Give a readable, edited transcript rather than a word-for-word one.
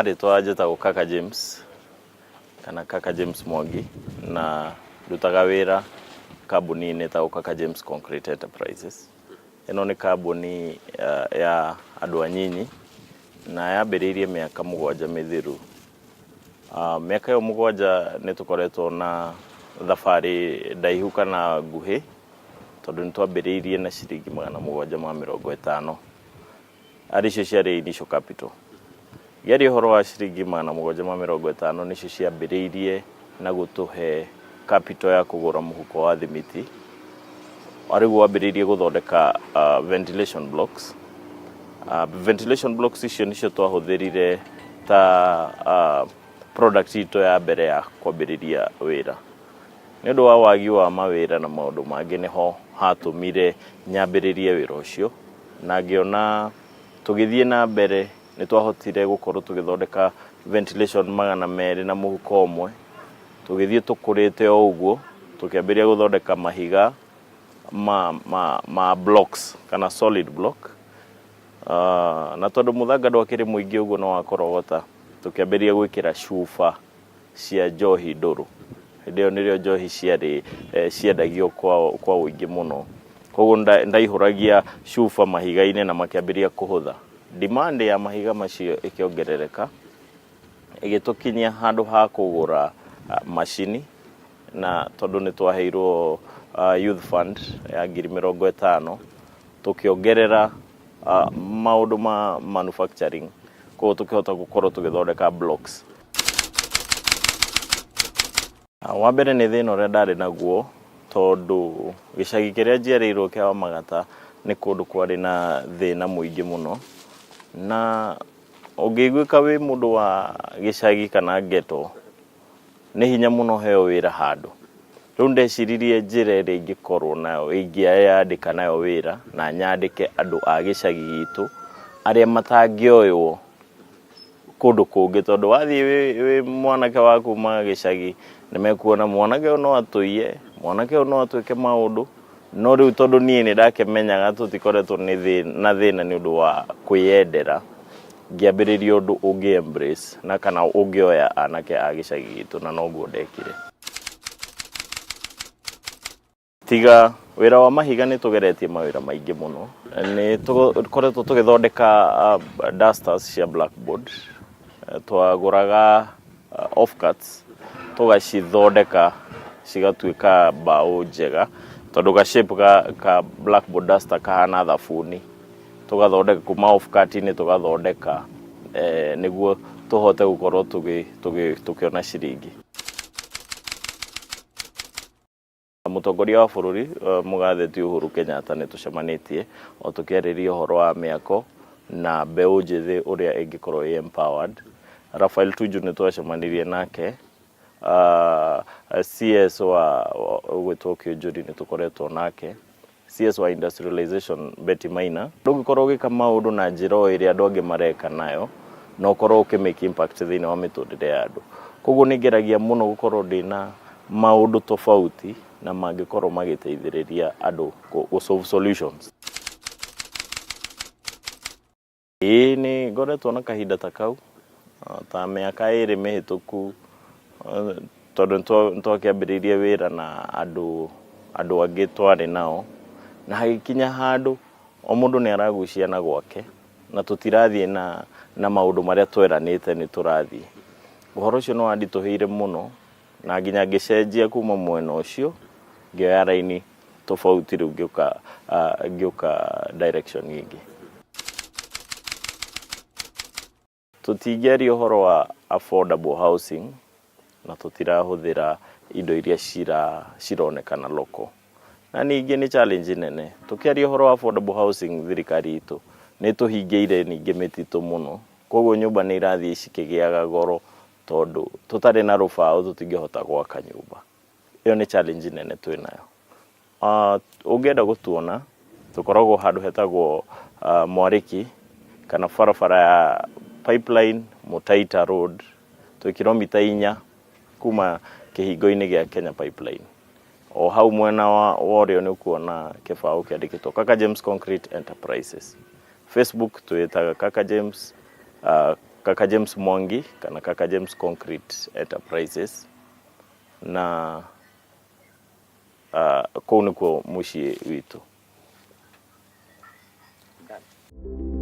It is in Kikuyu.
Na rĩtwa njĩtagwo Kaka James kana Kaka James Mwangi, na ndutaga wĩra kambuni-inĩ ĩtagwo Kaka James Concrete Enterprises. Ĩno nĩ kambuni ya andũ anyinyi na yambĩrĩirie mĩaka 7 mĩthiru. Mĩaka ĩyo 7 nĩ tũkoretwo na thabarĩ ndaihu kana nguhĩ, tondũ nĩ twambĩrĩirie na ciringi 750, arĩ cio ciarĩ initial capital. Ngĩaria ũhoro wa ciringi 750, nĩcio ciambĩrĩirie na gũtũhe capital ya kũgũra mũhuko wa thimiti, arĩguo wambĩrĩirie gũthondeka ventilation blocks. Ventilation blocks icio nĩcio twahũthĩrire ta product itũ ya mbere ya kwambĩrĩria wĩra. Nĩ ũndũ wa wagi wa mawĩra na maũndũ mangĩ, nĩho hatũmire nyambĩrĩrie wĩra ũcio, na ngĩona tũgĩthiĩ na mbere nĩ twahotire gũkorwo tũgĩthondeka ventilation 200 na mũhuko ũmwe. Tũgĩthiĩ tũkũrĩte o ũguo, tũkĩambĩrĩria gũthondeka mahiga ma blocks kana solid block. Na tondũ mũthanga ndwakĩrĩ mũingĩ ũguo no wakorogota, tũkĩambĩrĩria gwĩkĩra cuba cia njohi ndũrũ. Hĩndĩ ĩyo nĩrĩo njohi ciarĩ ciendagio kwa ũingĩ mũno, koguo ndaihũragia cuba mahiga-inĩ na makĩambĩrĩria kũhũtha. Demand ya mahiga macio ĩkĩongerereka, ĩgĩtũkinyia handũ ha kũgũra macini, na tondũ nĩ twaheirwo youth fund ya 50,000, tũkĩongerera maũndũ ma manufacturing, koguo tũkĩhota gũkorwo tũgĩthondeka blocks. Wa mbere nĩ thĩna ũrĩa ndarĩ naguo, tondũ gĩcagi kĩrĩa njiarĩirwo kĩa Wamagata nĩ kũndũ kwarĩ na thĩna mũingĩ mũno, na ũngĩiguĩka wĩ mũndũ wa gĩcagi kana ghetto, nĩ hinya mũno heo wĩra handũ. Rĩu ndeciririe njĩra ĩrĩa ingĩkorwo nayo ingĩyandĩka nayo wĩra na nyandĩke andũ a gĩcagi gitũ arĩa matangĩoywo kũndũ kũngĩ, tondũ wathiĩ wĩ mwanake wa kuma gĩcagi, nĩ mekuona mwanake ũyũ no atũiye, mwanake ũyũ no atwĩke maũndũ. No rĩu tondũ niĩ nĩ ndakĩmenyaga tũtikoretwo na thĩna nĩ ũndũ wa kwĩyendera, ngĩambĩrĩria ũndũ ũngĩ embrace na kana ũngĩoya anake a gĩcagi gitũ, na noguo ndekire. Tiga wĩra wa mahiga, nĩ tũgeretie mawĩra maingĩ mũno. Nĩ tũkoretwo tũgĩthondeka dusters cia blackboard. Twagũraga offcuts, tũgacithondeka cigatuĩka mbaũ njega, tondũ ga shape ka blackboard duster kahana thabuni. Tũgathondeka kuma offcut-inĩ, tũgathondeka nĩguo tũhote gũkorwo tũkĩona ciringi. Mũtongoria wa bũrũri, mũgathe ti Uhuru Kenyatta, nĩ tũcemanĩtie o tũkĩarĩria ũhoro wa mĩako na mbeũ njĩthĩ ũrĩa ĩngĩkorwo ĩ empowered. Raphael Tuju nĩ twacemanirie nake. CS wa ũgwĩtwo Kĩũnjũri nĩ tũkoretwo nake. CS wa industrialization, Betty Maina. Ndũngĩkorwo ũgĩka maũndũ na njĩra o ĩrĩa andũ angĩ mareka nayo na ũkorwo ũkĩ make impact thĩinĩ wa mĩtũrĩre ya andũ. Koguo nĩ ngeragia mũno gũkorwo ndĩna maũndũ tofauti na mangĩkorwo magĩteithĩrĩria andũ gũ solve solutions. Ĩĩ, nĩ ngoretwo na kahinda ta kau, ta mĩaka 2 mĩhĩtũku, tondũ nĩ twakĩambĩrĩirie wĩra na andũ angĩ twarĩ nao, na hagĩkinya handũ o mũndũ nĩ aragucia na gwake na tũtirathiĩ na maũndũ marĩa tweranĩte nĩ tũrathiĩ. Ũhoro ũcio nĩ wanditũhĩire mũno, na nginya ngĩcenjia kuma mwena ũcio, ngĩoya raini tofauti, rĩu ngĩũka direction ĩngĩ. Tũtingĩaria ũhoro wa affordable housing na tũtirahũthĩra indo iria cironekana local. Na ningĩ nĩ challenge nene. Tũkĩaria ũhoro wa affordable housing, thirikari itũ nĩ tũhingĩire ningĩ mĩtitũ mũno, koguo nyũmba nĩ irathiĩ cikĩgĩaga goro, tondũ tũtarĩ na rũbaũ tũtingĩhota gwaka nyũmba. Ĩyo nĩ challenge nene twĩnayo. Ũngĩenda gũtuona, tũkoragwo handũ hetagwo Mwarĩki kana barabara ya Pipeline Mutaita Road, twĩ kilomita 4 kuma kĩhingo-inĩ gĩa Kenya Pipeline. O hau mwena wa ũrĩo nĩ ũkuona kĩbaũ kĩandĩkĩtwo Kaka James Concrete Enterprises. Facebook twĩtaga Kaka James. Kaka James Mwangi kana Kaka James Concrete Enterprises na kũu nĩkuo mũciĩ witũ. Done.